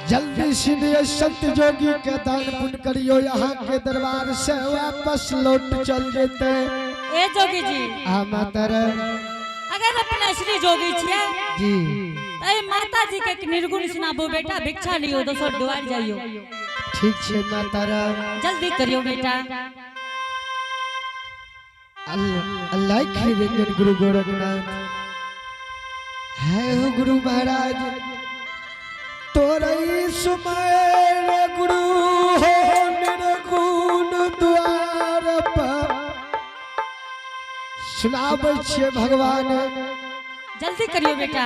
जल्दी सीधे संत जोगी के दान पुण्य करियो, यहाँ के दरबार से वापस लौट चल जेते। ए जोगी जी। आ माता राम। अगर अपने असली जोगी छिए जी त माता जी के निर्गुण सुनाबो बेटा, भिक्षा लियो दोसर द्वार जाइयो। ठीक छे माता राम। जल्दी करियो बेटा। अल्लाह निरंजन गुरु गोरखनाथ है हो गुरु महाराज, तोरई सुमेर गुरु हो निर्गुण द्वार पर सुनाबै छियै भगवान। जल्दी करियो बेटा।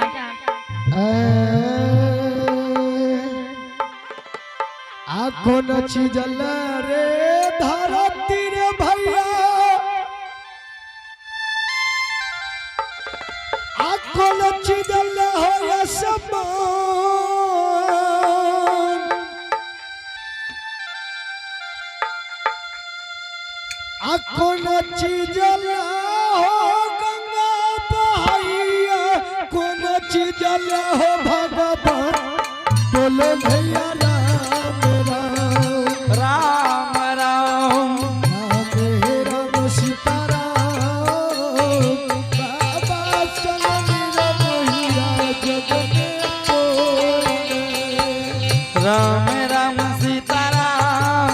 आ कोन चीज रे धरती रे भैया, आ कोन चीज हो समान, आ कोन चीज हो गंगा बहैया, कोन चीज हो भगवान। बोलो भैया राम राम राम राम राम राम सीता राम, बाबा चल मैया जग में कोई। राम राम सीता राम।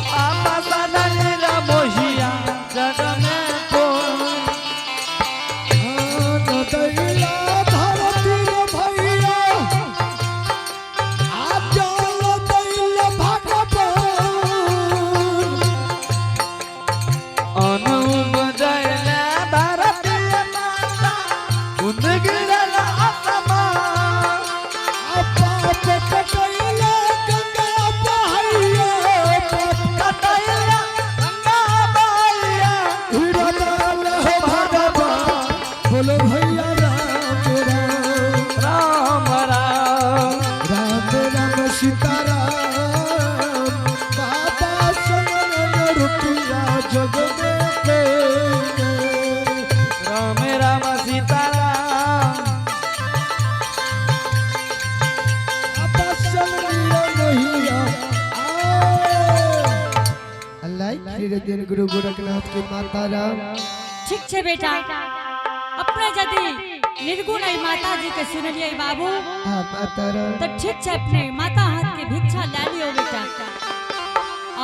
बाबा सदन मोहिया जग में कोई। दैला धरती रे भैया, आ जल दैल भगवान। अनुप जैल धरती माता उन गिरल आसमान। आ पाप कटैला गंगा बहैया, पाप कटैला गंगा बहैया। हीरा हो भगवान। बोलो भैया राम राम राम राम राम राम सीता राम, बाबा शरण रुपिया जग में कोई। राम राम सीता राम। बाबा शरण मैया। अल्लाह निरंजन गुरु गोरखनाथ के माता राम। ठीक छे बेटा, अपने यदि निर्गुण आई माता जी के सुनलिए बाबू हाँ माता राम। तो ठीक छे, अपने माता हाथ के भिक्षा ले लियो बेटा।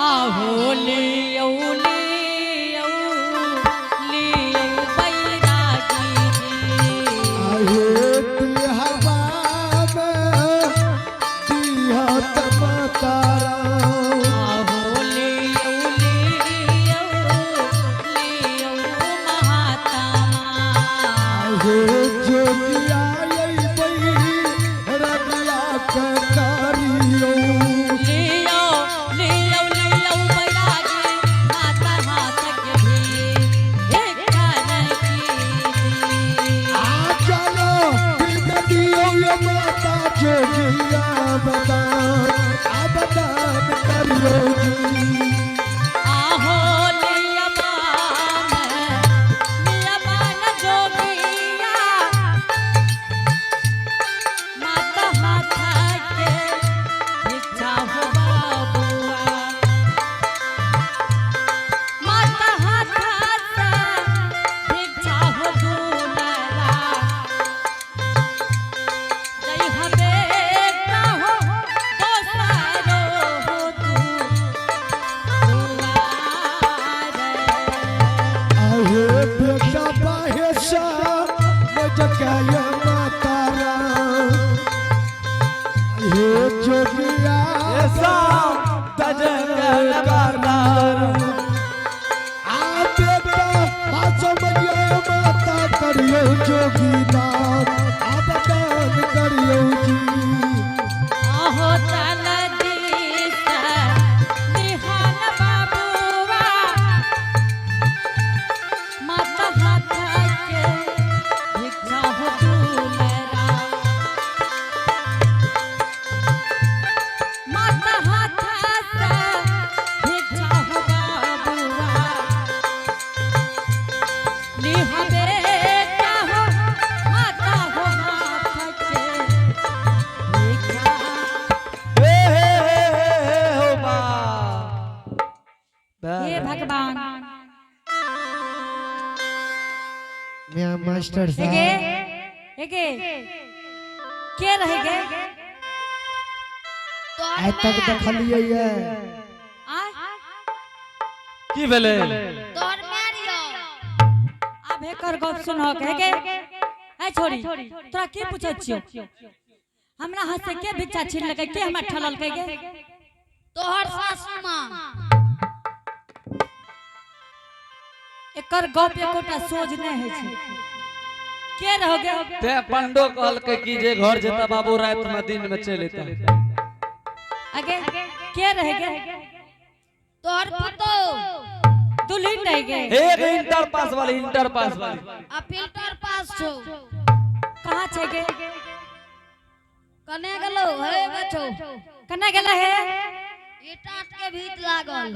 आहो लियो लियो लियो बैरागी जी। आहे तिहवा में तिहत माता राम। आहो लियो लियो लियो महात्मा। आहे जोगिया अइबै रगिया के करियौ। लियो लियो लियो बैरागी माता हे भगवान। मियां मास्टर एगे साहब। एगे के रह गए? आइ तक देखलियै ये। आ की भेलै? तोहर मारियो। आब एकर गप सुनहक। हेगे ए छोरी, तोरा की पूछै छियौ? हमरा हाथ से के भिक्षा छीन लेलकै? के हमरा ठललकै गे? तोहर सासू माँ। एकर गप एकोटा सोझ नहि होइ छै। के रहो गे? तें पंडो कहलकै कि जे घर जेता बाबू राति में दिन में चलि एता। आगे के रह गे? तोहर पुतोह। दुल्हन रह गे। एक इंटर पास वाली, इंटर पास वाली। आ फिल्टर पास छौ। कहाँ छै गे? कने गेलो हे बचो। कने गेलै हे? ई टाट के भीत लागल।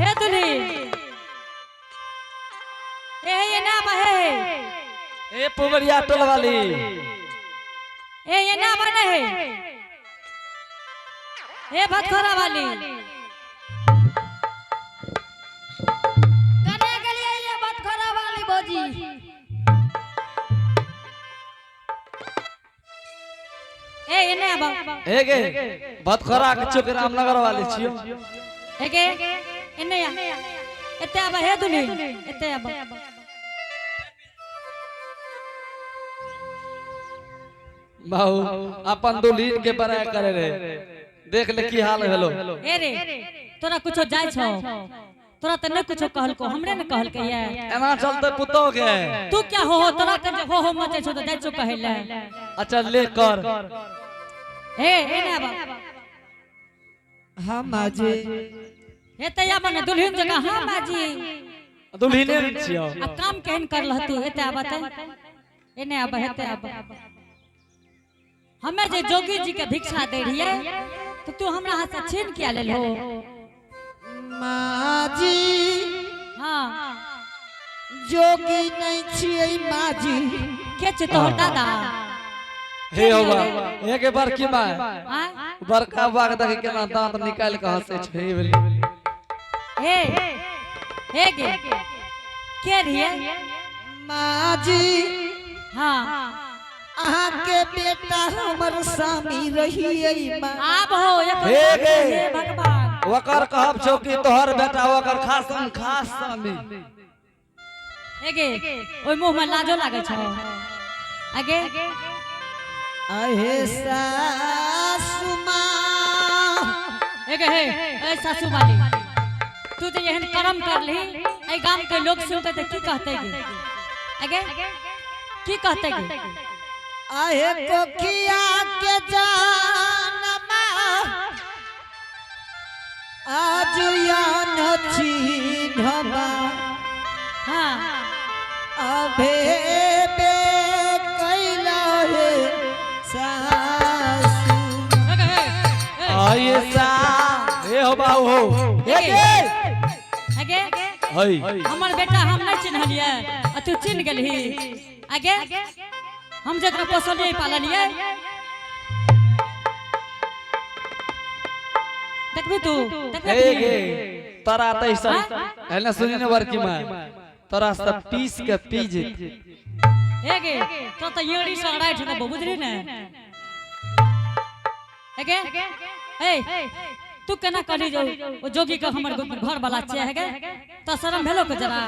हे दुल्हन, ए हे, ये ना बहे। ए पुबरिया टोल वाली। ए ये ना बने हे। हे भतखोरा वाली। कने गेलियै ये बतखोरा वाली भौजी? ए एने आब। हे गे, भतखोरा के चौक रामनगर वाली छियो। हे गे, एने आ, एते आब। हे दुल्हन, एते आब। बाबू अपन दुल्हन के बड़ाई करे रहे, देख ले की हाल भेलो। ए रे, तोरा कुछो जाय छौ? तोरा त नहीं कुछो कहलको, हमरे ने कहलकै ये। एना चलते पुतोह के। तू क्या हो हो तोरा के जे हो हो मचे छौ त जाय छौ कहै ले। अच्छा ले कर। ए एने आब। हाँ माँ जी। हे त आब ने दुल्हन जकाँ। हाँ माजी। दुल्हने ने छियो। आ काम केहन कर तू? एते आब त, एने आब, हेते आब। हमे जे जोगी जी के भिक्षा दे रहियै तो तू हमरा हाथ से छीन किया लेलहो? माँ जी। हाँ। जोगी नहीं छियै माँ जी। के छै तोहर दादा? हे हो बा, एक बार की बा। आ बड़का बा के देखी केना दांत निकाल के हंसे छै, हे भेलै। हे हे गे, के रहियै? माँ जी। हाँ। अहाँ के बेटा हमर स्वामी रहियै माँ। आब हो एक। हे गे। हे भगवान। ओकर कहब छौ कि तोहर बेटा ओकर खासम खास स्वामी। हे गे, ओहि मुँह में लाजो लागै छौ आगे? अहे सासु माँ। हे गे, हे ए सासू वाली, तू जे एहन कर्म करलही, एहि गाम के लोग सुनते तऽ की कहते गे? आगे की कहते गे? अहे कोखिया के जानमा आज यान छीनमा। हाँ। अभे बे कैला हे सासु। हे गे, हे, हे। आइए सा हे हो बाबू हो। हे गे, हे गे। हई। हमर बेटा हम नहीं चिन्हलियै आ तू चिन्ह गेलही? आगे हम जकरा पोसलियै पाललियै, देखबी तू? हे देखबी? गे, तोरा त ऐसा एने सुनी ने बड़की मां, तोरा से पीस के पी जेत। हे गे, तो त येड़ी से राइट देबो, बुझली ने? हे गे, ए तू केना कहली जो ओ जोगी के हमर घर वाला छियै? हे गे, तो शरम भेलो के जरा?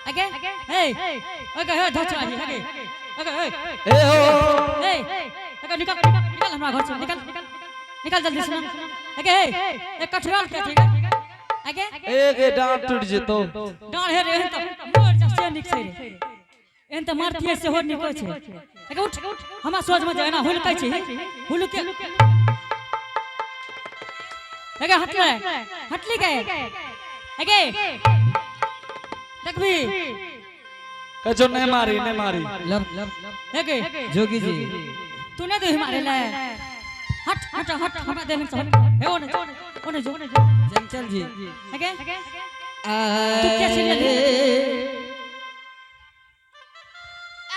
आगे हे, ओए हे धच आही। हे गे, हे गे, हे। हे हो। ए हे, निकल निकल, हमरा घर से निकल निकल जल्दी से। हे गे, हे ए कठियाल के छै आगे। ए गे, डांट टूट जेतो। डाँड़ हे रे, एहन तऽ मर जा से नीक छै रे। एहन तऽ मारतियै सेहो नीक होइ छै। एके उठ, हमरा सोझमे जे एना हुलकै छै, हुलके। एके हटले हटली गे। एके देखबी। कहो नहीं मारी, नहीं मारी। लब। एके जोगी जी। तू नहीं दे मारे ले। हट हट हट, हमरा देह से हट। हे ओने ओने जो। चंचल जी। एके तू के छिन?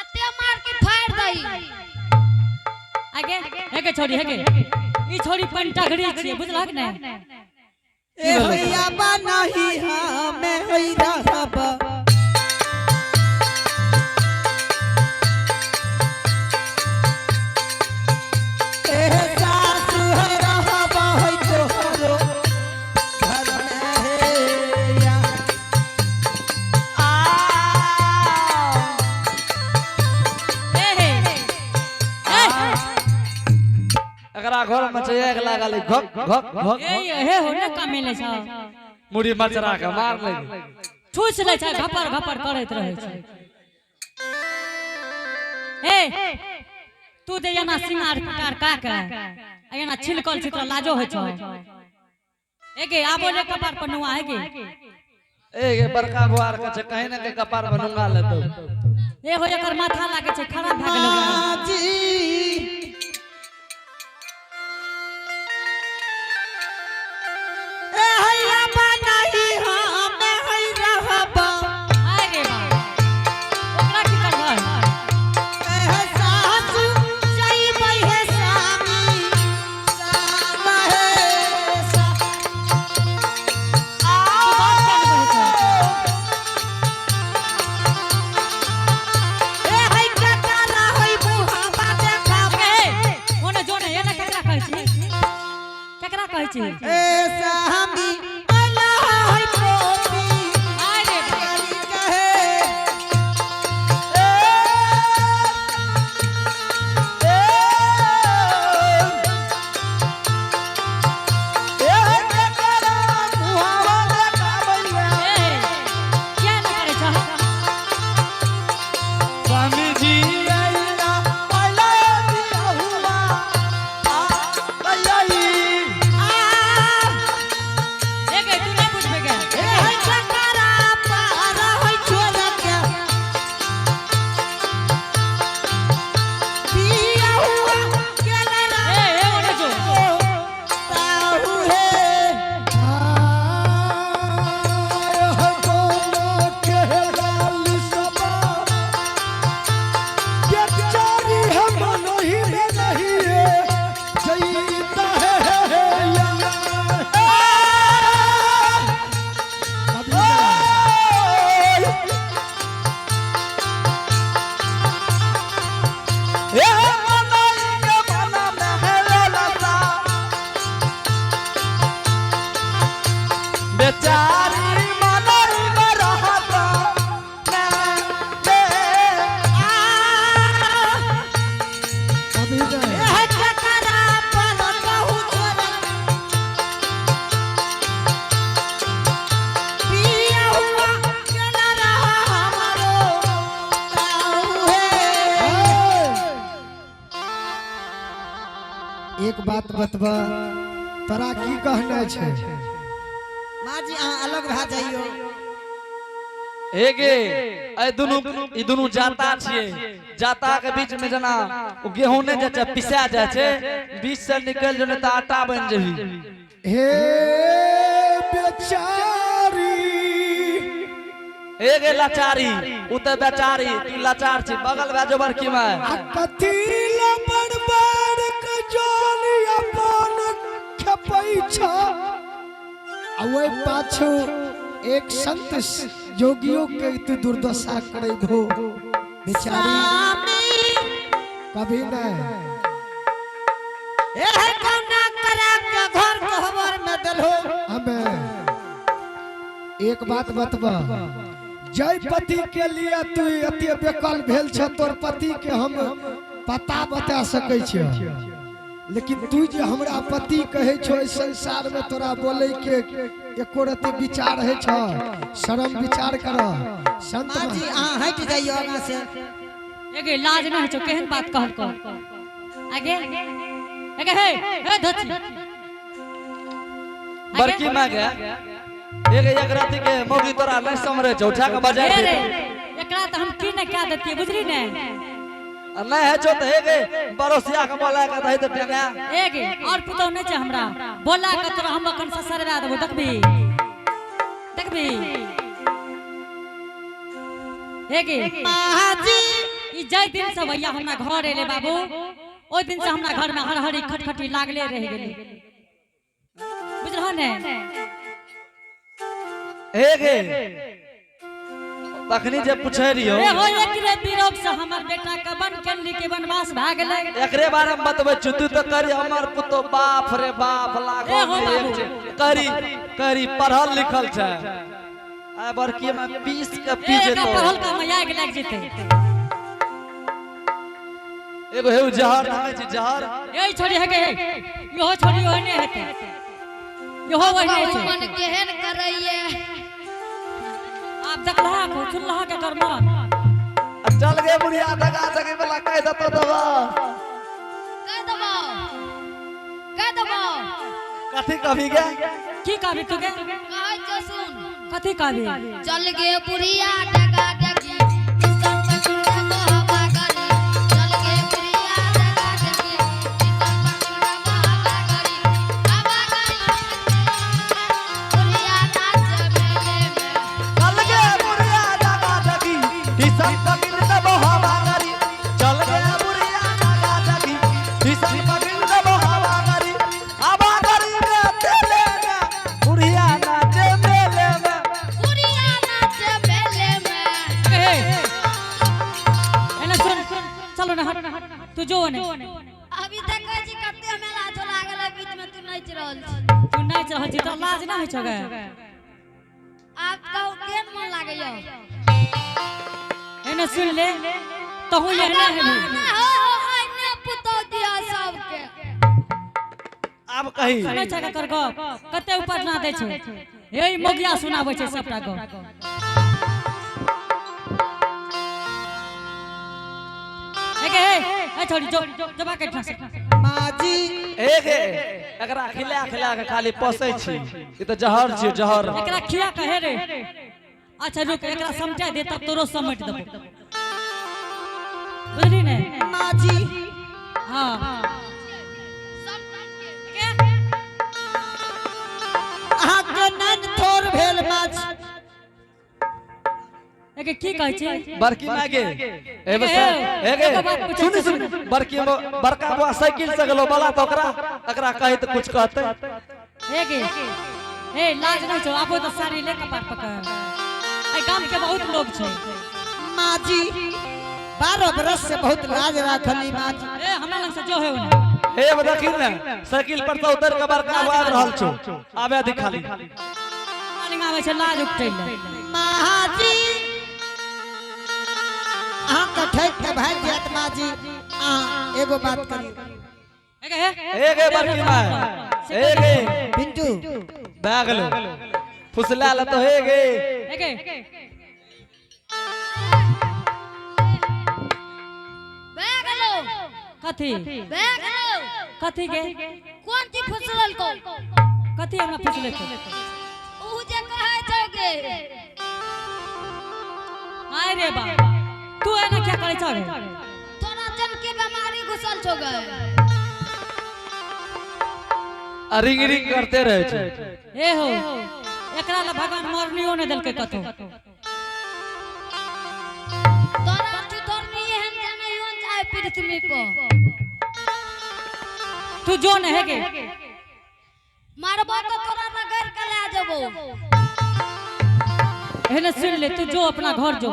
एते मार के फाड़ दई। आगे एके छोड़ी, हेगे ई छोड़ी पंटा घड़ी छियै, बुझलक ने? ए भैया नहीं। है रहब। ए सासु है रहब है तोहरो घर में हे या। आ ए हे ए एकरा घर में छै एक लागल है, घक घक घक। ए हे हो ने काम मिले छ। मुड़ी मचरा के मार ले। ठूस लै छै, घपर घपर करैत रहै छै। ए तू जे एना सिंगार पटार का के आ एना छिलकल छी तोरा लाजो होइ छौ? एगे आबो ने कपार पर नुआ हेगे। ए गे बड़का बुआर के छै कहीं ने कहीं कपार पर नुंगा लेतौ। ए हो एकर माथा लागे छै खराब भए गेलो। जी ए हैया बनाई हम है रहब। आय रे बा, ओकरा की करबै? ए सासु जइबै हे स्वामी साम हे सा। तू बात किया ने कहै छौ? ए है ककरा है मुहावा देखाबै। एगे हे ओने जो ने एना केकरा कहै छी? केकरा कहै छी? ए स्वामी अला है पोती आय रे बा। करी कहे। ए किया ने करै छौ? स्वामी जी अइला अइला बियाहुआ आ अइली। एगे तू नहि बुझबै गे। ए है ककरा पार है छोड़ के। पिया हुआ केला ए ए ओने जो। ताहू हे। ए मनई के मना महल लता। बेचारी मनई में रहत ना रे। ए है ककरा पार कहू छोड़ के। पिया हुआ केला रहा हमारो ताहू हे। एक बात बतबा, तोरा की कहना छै? माँ जी अहाँ अलग भए जाइयो। हे गे ए दुनू ई दुनू जाता छियै। जाता के बीच में जना ओ गेहूं नहि जाइ छै पिसा जाइ छै, बीच से निकल जो ने तऽ आटा बनि जेबही। हे बेचारी। हे गे लाचारी, उ तऽ बेचारी, तू लाचार छी, बगल भए जो बड़की माय। आ कथी ला बड़ बड़ के जान अपन खेपै छ, आ ओहि पाछू एक संत जोगियों के तू दुर्दशा करै भो बेचारी। स्वामी कभी नहीं। ए है कौना करा के घर कोहबर में दलहो। हमें एक बात बतबा, जय पति के लिए तू अति बेकल भेल छ, तोर पति के हम पता बता सकै छियै, लेकिन तू जे हमरा पति कहै छो, एहि संसार में तोरा बोले के एको रति विचार है छ? शरम विचार कर संत। माँ जी अहाँ हटि जाइयो आगाँ से। एगे लाज नहि होइ छौ? केहन बात कहलकौ? आगे एगे हे हे धोती। बड़की माय गे, हे गे एक राति के मौगी तोरा नहि समरे छौ, उठा के बजाय हे रे दे। एकरा तऽ हम की नहि कए देतियै, बुझली ने? आ नहि है छौ तऽ हे गे बड़ोसिया के बोला के दही तऽ टेंगा। एगे और पुतहु नहि छै हमरा, बोला के तोरा हम अखन ससरवा देबो, देखबी देखबी। एगे माँ जी ई जाहि दिन से भैया हमरा घर एले बाबू, ओहि दिन से हमरा घर में हरहरी खटखटी लागले रहि गेलै, बुझलहो ने? हे गे। तखनी जे पूछे रहियो ए हो एकरे विरोध से हमर बेटा के बन केली के वनवास भए गेलै। एकरे बारे में बतबै छु, तू तो करी हमर पुतो बाप रे बाप लाखो ए हो में एक बाबू। छै। करी करी पढ़ल लिखल छै। आ बड़की में पीस के पी ए जेतो। एकरा पढ़ल का में आगि लागि जेतै। एगो हे जहर खाइ छै जहर। ए छोड़ी हे गे, इहो छोड़ी ओहने हेतै, इहो ओहने छै। मन केहन करैये। आब देखलहा को सुनलहा के कर मन। आ चल गे बुढ़िया दगा सके वाला कह देतो दबा। कह देबो, कह देबो। कथी कभी गे? की कहबी तू गे? कहै छौ सुन। कथी कहबी? चल गे बुढ़िया डगा डगी, किसन पकड़ के हवा करी। चल गे बुढ़िया डगा डगी, किसन पकड़ के हवा करी, हवा करी। बुढ़िया नाच मेले में। चल गे बुढ़िया दगा दगी, किसन पकड़ देबो हवा करी। चल गे बुढ़िया दगा दगी, किसन पकड़ देबो हवा करी, हवा करी रे तेले में, बुढ़िया नाचे मेले में। बुढ़िया नाच मेले में। ए एने सुन, चलो ना हट, तू जो ने। अभी देखै छी कते मेला छौ लागल है, बीच में तू नाचि रहल छी। तू नाचि रहल छी, तोरा लाज ना होइ छौ गे? आब कहू केहन मन लागैया? एने सुन ले, तहु एहने हेबी। हो हो एने पुतौ दिया सबके। आब कही। सुनै छै एकर गप कते ऊपर ना दै छै। हे ई मोगिया सुनाबै छै सबटा गप। हे गे, हे, ए छोड़ी जो जबा के ठस। माजी ए गे एकरा खिला खिला के खाली पोसै छी, ई तऽ जहर छी जहर। एकरा खिया के हे रे। अच्छा रुक, एकरा समटा दे तब तोरो समट देबो, बुझली ने? माजी हाँ। अहाँ के नन थोर भेल माछ। एके की कहै छी? बड़की माय गे, ए बस ए गे सुन सुन, बड़की बड़का बुआ साइकिल से गेलो बला तऽ ओकरा एकरा कही तऽ कुछ कहतै। हे गे, ए लाज नहीं छौ, आबो तऽ साड़ी ले कपार पकड़। एहि गाम के बहुत लोग छै। माजी 12 बरस से बहुत लाज राखली माजी। ए हमरा लग से जो है ओने। हे देखी ने साइकिल पर से उतर के बड़का बुआ आबि रहल छौ, आबे दी खाली। हमरा लग आबै छै लाज उपटै ले। माजी अहाँ के ठैक के भागि जायत माजी। अहाँ एगो बात करी। हे गे, हे। हे गे बड़की माय, हे गे पिंटू भए गेलै फुसला ले तो हे गे। हे गे, भए गेलौ। कथी भए गेलौ। कथी गे? कोन चीज फुसलल को? कथी हमरा फुसले छौ? ऊ जे कहै छौ गे। आय रे बा, तू एना क्या करै छौ रे? तोरा चमके बीमारी घुसल छौ गे। आ रिंग रिंग करते रहे छै। ए हो, एकरा ला भगवान मरनियो नहि देलकै कतौ। तोरा चुतरनी एहन जनैयो चाहे पृथ्वी पर। तू जो ने हे गे। मारबो तो तोरा रगड़ के ले जेबो। एहने सुन ले, तू जो अपना घर जो,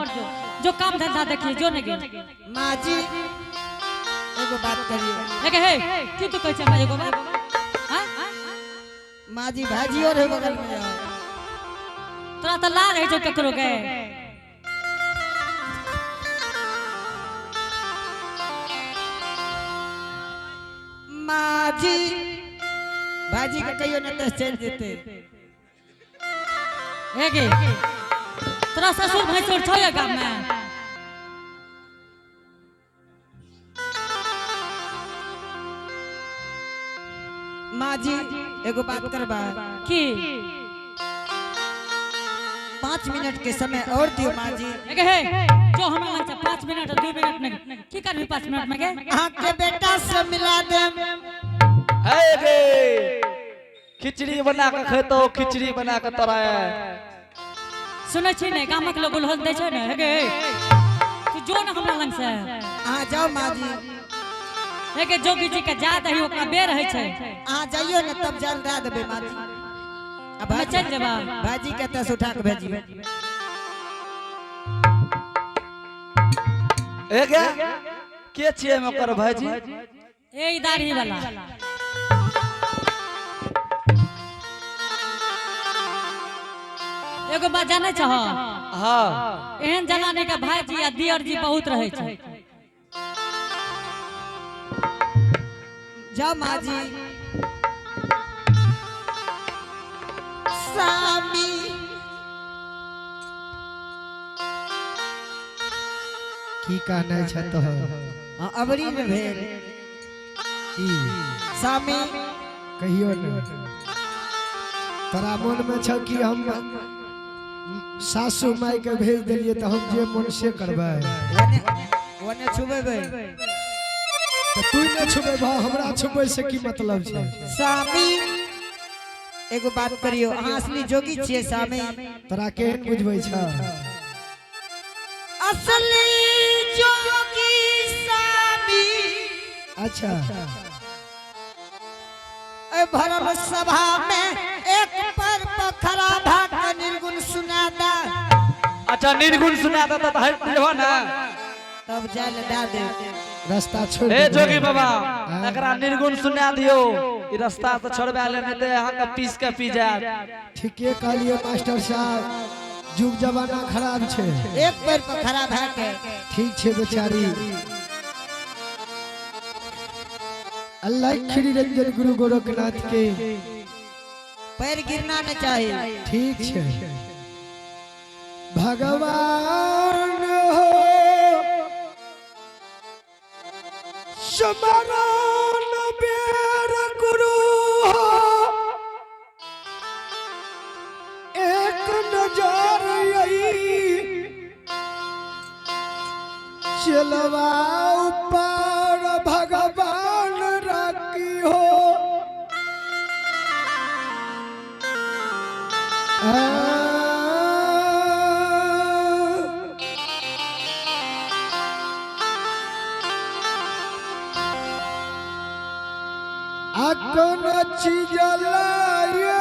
जो काम धंधा देखिए जो ने गे। माजी एगो बात करियो। हे गे, हे की तू कहै छै हमरा एगो बात? हाँ? माजी भाजी और है बगल में जाओ। तोरा तऽ लाज होइ छौ ककरो के। माजी भाजी के कहियो न तऽ चलि जेतै। हे गे, तोरा ससुर भैंसुर छौ या गाम में? माजी एगो बात करबा। की? 5 मिनट के समय और दियो माजी। हे गे, हे जो हमरा लग छै 5 मिनट 2 मिनट नहीं, की करबी 5 मिनट में गे? अहाँ के बेटा से मिला देम। हे गे खिचड़ी बना के खेतो, खिचड़ी बना के तोरा। सुनै छी ने गामक लोग उलहन दै छै ने। हे गे, तू जो ने हमरा लग से। अहाँ जाओ माजी। हे गे जोगी जी के जा दही, ओकरा बेर होइ छै। अहाँ जाइयो ने तब जल दए देबै माजी। आ हमे चलि जेबा। भाजी के एतऽ से उठा के भेजियो। ए गे के छियै एमे ओकर भाईजी? ए ई दाढ़ी वाला। एगो बात जानै छह? हाँ। एहन जमाने के भाईजी आ दियर जी बहुत रहै छै। जा माँ जी। स्वामी की कहना छै तोहर? हाँ, अबरी में भेल। की? स्वामी कहियो ने, तोरा मन में छ कि हम सासू माई के भेज देलिए तो हम जे मन से करबै। वने वने छुबेबै। तो तू ने छुबे भा, हमरा छुबै से की मतलब छै? स्वामी एगो बात करियो, अहाँ असली जोगी छियै स्वामी। तोरा केहन बुझबै छ? असली जोगी स्वामी। अच्छा। ए भरल सभा में एक पर पखरा भाग के निर्गुण सुना दा। अच्छा निर्गुण सुना दा त हट जेबो ना। तब जाय ले दा दे। रास्ता छोड़ ए देबै। जोगी बाबा, एकरा निर्गुण सुना दियो, ई रास्ता से छोड़बा ले नहीं ते अहाँ के पीस के पी जायत। ठीके कहलिए मास्टर साहब, जुग जमाना खराब छै। एक पैर पर खड़ा भए के। ठीक छै बेचारी। अल्लाह खिरी रंजन गुरु गोरखनाथ के पैर गिरना न चाहिए। ठीक छै। भगवान हो स्मरण बेर गुरु हो, एक नजर आई चलवा ऊपर भगवान राखी हो। अकन चीज लाए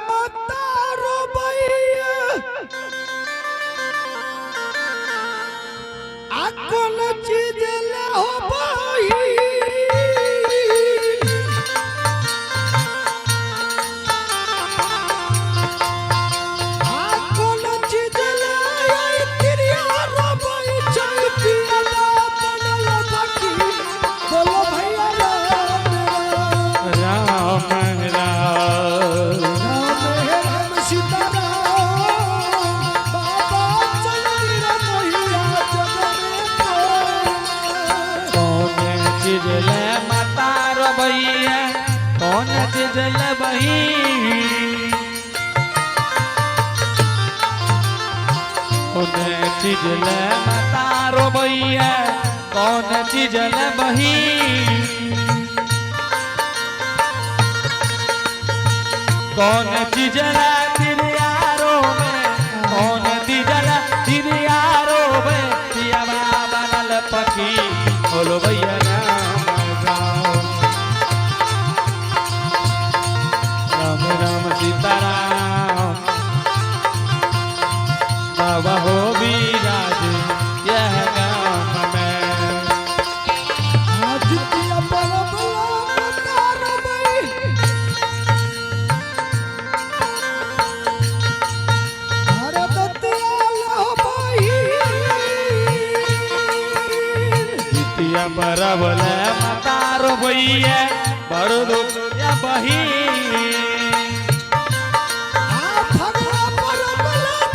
मतारो भैया, अकन चीज ले हो भाई। अकन चीज ले आई तिरिया रोबई चल पिया बनल बाकी। बोलो भैया राम राम राम। राम राम सीता राम बाबा चल रे मोहिया जग में कौन चीज ले माता रबैया, कौन चीज ले बही, कौन चीज ले माता रबैया, कौन चीज ले बही, कौन चीज ले तिरियारो में, कौन चीज ले तिरियारो में, पिया बनल पखी। बोलो भैया राम राम। राम राम सीताराम बाबा हो विराज यह गाम में। आज पिया परब मतार बई भारत त्याल हो बई। द्वितीय परबल मतारो भैया बड़ दुख बही। आ फगुआ परब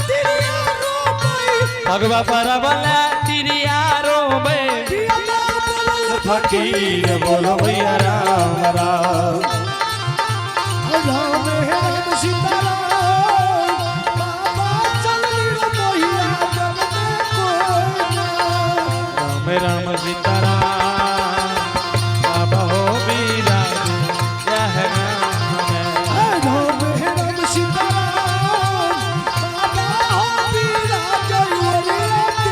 तिरिया रोबई भगवा परबल तिरिया रोबे पिया बनल फकीर। बोलो भैया राम राम। राम राम सीताराम बाबा चल रे मोहिया जग में कोई ना। राम राम सीताराम बाबा हो विराज यह गाम में। राम राम सीताराम बाबा हो विराज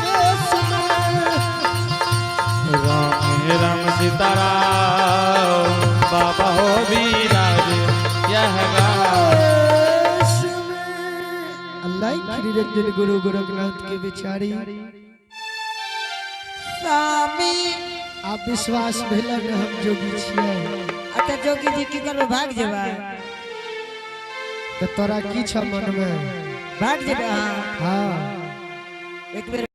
देश में। राम राम सीताराम बाबा हो विराज यह गाम। देश में। अल्लाह श्री रंजन गुरु गोरखनाथ के बेचारी। स्वामी। आब विश्वास भेल ने हम जोगी छियै? अच्छा जोगी जी, की करबै, भाग जेबै? तऽ तोरा की छ मनमे? भाग जेबै अहाँ? हाँ। एक बेर।